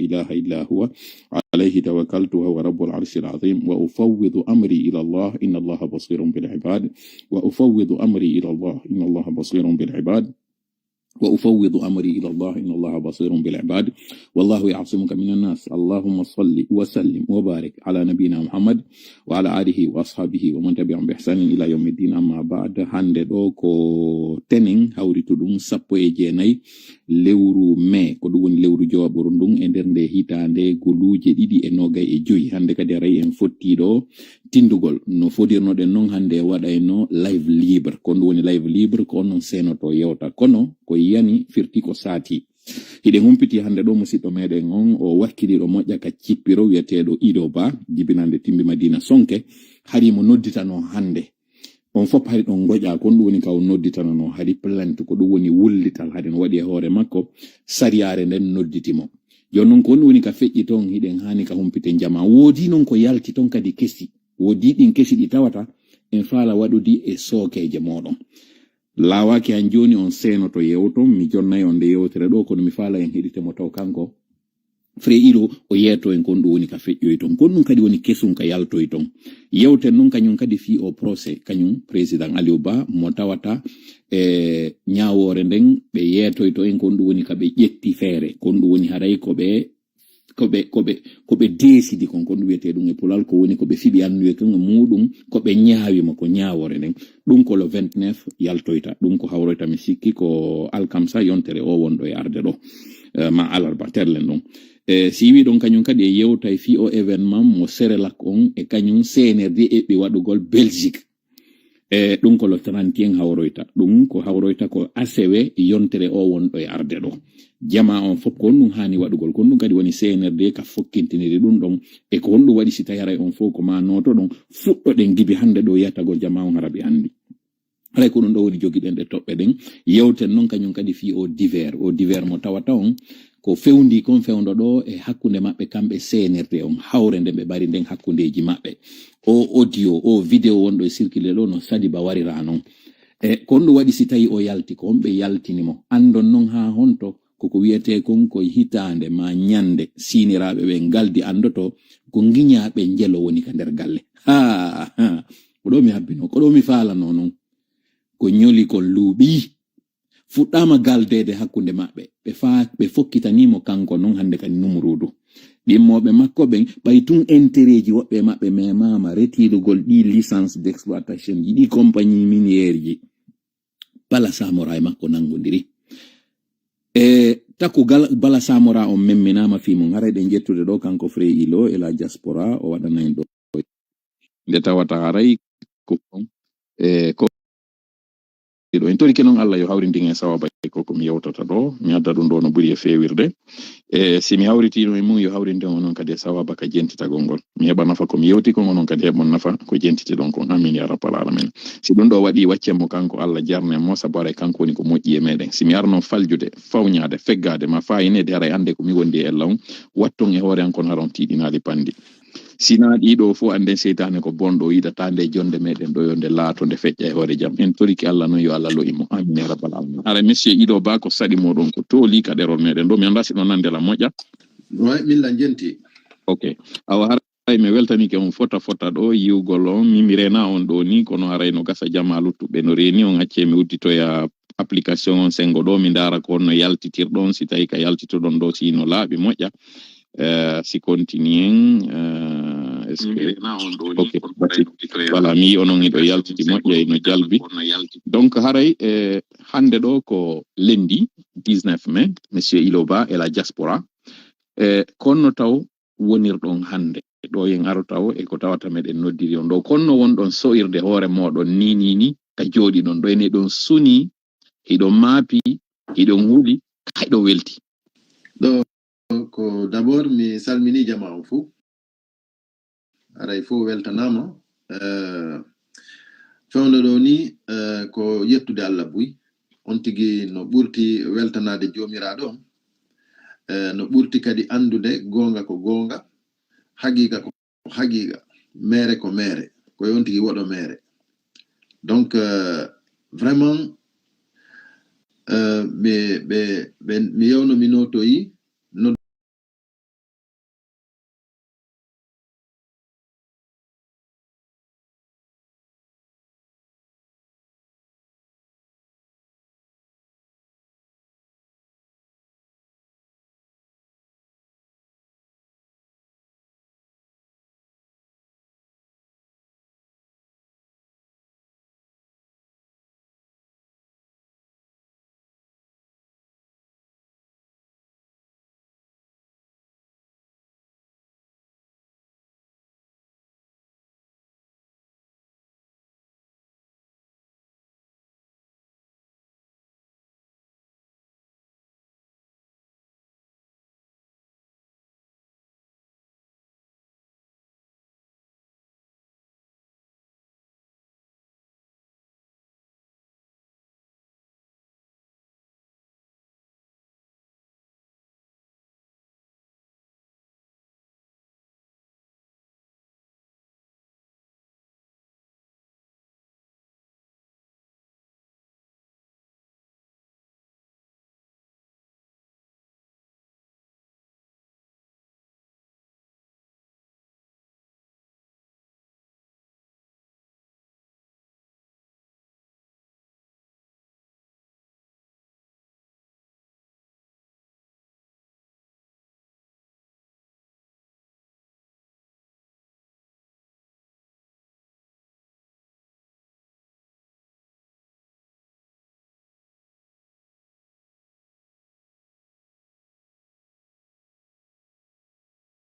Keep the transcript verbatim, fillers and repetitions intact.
إله إلا هو، عليه توكلت وهو رب العرش العظيم، وأفوض أمري إلى الله، إن الله بصير بالعباد، وأفوض أمري إلى الله، إن الله بصير بالعباد، وأفوض أمري إلى الله، إن الله بصير بالعباد، والله يعصمك من الناس. اللهم صل وسلم وبارك على نبينا محمد وعلى آله وأصحابه ومن تبعهم بإحسان إلى يوم الدين. أما بعد، hannde ɗoo ko tenen hawrituɗum sappo e jeenay lewru mee, ko ɗum woni lewru jowaɓuru ndun. E nder nde hitaande guluuje ɗiɗi e noogay e jowi, hannde kadi haray en fottii ɗoo tinndugol. No fodirnoɗen non, hannde waɗayno live libre. Ko ɗum woni live libre, ko onon seenoto yewta. Kono ko yani firti ko saati. Hiɗen humpiti hannde ɗoo musiɗɗo meɗen on, o wakkiliiɗo moƴƴa ka cippiro wi'eteeɗo Ido Ba, jibinande Timbi Madina Sonke. Hari mo nodditanoo hannde. On fof hari ɗon ngoƴa, ko ɗum woni ka o nodditananoo hari plainte, ko ɗum woni wullital hari no waɗi e hoore makko, sariyaare nden nodditi mo. Jooni non ko ɗum woni ka feƴƴi ton, hiɗen haani ka humpiten jamaa. Woodii non ko yalti ton kadi kesi. Woodii ɗin kesi ɗi tawata en faala waɗudi e sookeeje mooɗon. Laawaaki han jooni on seenoto yewton, mi jonnay on nde yewtere ɗoo, kono mi faala en heɗite mo taw kanko Frère Ilo o yeeto en kon ɗum woni ka feƴƴoy ton. Kon ɗum kadi woni kesun ka yaltoy ton. Yewten non kañum kadi fii o procès, kañum président Aliou Ba mo tawata e ñaawoore nden ɓe yeetoyto en kon ɗum woni ka ɓe ƴetti feere. Kon ɗum woni haray ko ɓe, ko ɓe, ko ɓe, ko ɓe deesidi kon, kon ɗum wiyetee ɗum e pulal, ko woni ko ɓe fiɓi annuye kon e muuɗum, ko ɓe ñaawi mo, ko ñaawoore nden. Ɗum ko le vingt-neuf yaltoyta, ɗum ko hawroyta mi sikki ko alkamsa yontere o wonɗo e arde ɗo, eh, ma alarba terlen ɗon. E si wiɗon kañum kadi e yewtay fii o événement mo Serelak on e kañum C N R D eɓɓi waɗugol Belgique. E ɗum ko le trente et un hawroyta, ɗum ko hawroyta ko asewe yontere o wonɗo e arde ɗo. Jamaa on fof ko honɗum haani waɗugol, ko honɗum kadi woni C N R D ka fokkintiniri ɗum ɗon, e ko honɗum waɗi si tawi haray on fof ko ma nootoɗon, fuɗɗoɗen gibi hannde ɗo yiyatagol jamaa on hara ɓe anndi. Haray ko ɗum ɗo woni jogiɗen ɗe toɓɓe ɗen. Yewten non kañum kadi fii o divers, o divers mo tawata on ko fewndii kon fewndo ɗo e hakkunde maɓɓe kamɓe C N R D on, hawre nde ɓe ɓari nden hakkundeeji maɓɓe. O audio, o vidéo wonɗo e circuler ɗo no Sadiba warira non. E ko honɗum waɗi si tawi o yalti, ko honɓe yaltini mo? Anndon non haa honto koko wiyetee kon ko hitaande ma ñande siiniraaɓe ɓen ngaldi anndoto ko ngiñaaɓe njelo woni ka nder galle. Haa, haa. Ko ɗo mi habbinoo, ko ɗo mi faalanoo non. Ko ñoli kon luuɓii. Fuɗɗaama galdeede hakkunde maɓɓe. Ɓe faa, ɓe fokkitanii mo kanko non hannde kadi Numuruudu. Ɗimmooɓe makko ɓen, ɓay tun entereeji woɓɓe e maɓɓe memaama retiilugol ɗii licence d'exploitation ji, ɗii compagnie minière ji. Bala Samora e makko nanngondiri. E taku gal-, Bala Samora on memminaama fii mum. Haray ɗen ƴettude ɗo kanko Frère Ilo e la diaspora, o waɗana en ɗo. Nde tawata haray ko, e, ko, ɗo en torike non Allah yo hawrindin en sawaba e ko, ko mi yewtata ɗo, mi adda ɗum ɗo no ɓuri e feewirde. E si mi hawriti ɗum e mum, yo hawrindin onon kadi e sawaba ka jentitagol ngol. Mi heɓa nafa ko mi yewti kon, onon kadi heɓon nafa ko jentiti ɗon kon. Amin ya rabbal alamin. Si ɗum ɗo waɗi, waccen mo kanko Allah, jarnen mo, sabu haray kanko woni ko moƴƴi e meɗen. Si mi arno faljude, fawñaade, feggaade, ma faayineede, haray annde ko mi wondi e ella on, watton e hoore an kon hara on tiiɗinaali panndi. Sinaa ɗii ɗoo fof, annden seytaane ko bonɗo, o yiɗataa nde jonnde meɗen ɗo yo nde laato, nde feƴƴa e hoore jam. En torike Allah non, yo Allah lo'in mo. Amin ya rabbal alamin. Hara monsieur Ido Ba, ko saɗi moɗon ko tooli ka ɗerol meɗen ɗo. Mi anndaa si ɗon nande la moƴƴa. Way, min la jenti. Ok. Awa haray mi weltanike on fota fota ɗo yi'ugol on. Min mi reena on ɗo ni, kono haray no gasa jamaa luttuɓe no reeni on. Accee mi udditoya application on senngo ɗo, mi ndaara ko honno yaltitirɗon, si tawi ka yaltitoɗon ɗo, si no laaɓi moƴƴa. Eh, si continue en, eh, est-ce que, ok, that's it. Voilà, mi yi'i onon hiɗo yaltiti moƴƴa, hino jalbi. Donc, haray, eh, hannde ɗo ko lundi dix-neuf mai, monsieur Ilo Ba et la diaspora. Eh, ko honno taw wonirɗon hannde? Ɗo en aro taw e ko tawata meɗen noddiri on ɗo. Ko honno wonɗon so'irde hoore mooɗon ni, ni, ni, ka jooɗiɗon ɗo, ene ɗon suni, hiɗon maapi, hiɗon huli, ka hiɗon welti. Ɗo ko d'abord mi salmini jamaa on fuu. Haray fuu weltanaama. Eh, fewndo ɗo ni, eh, ko yettude Allah buy. On tigi no ɓurti weltanaade Joomiraaɗo on. Eh, no ɓurti kadi anndude goonga ko goonga, haqiiqa ko haqiiqa, meere ko meere. Ko e on tigi woɗo meere. Donc, eh, vraiment, eh, ɓe, ɓe, ɓe, mi yewno mi notoyi,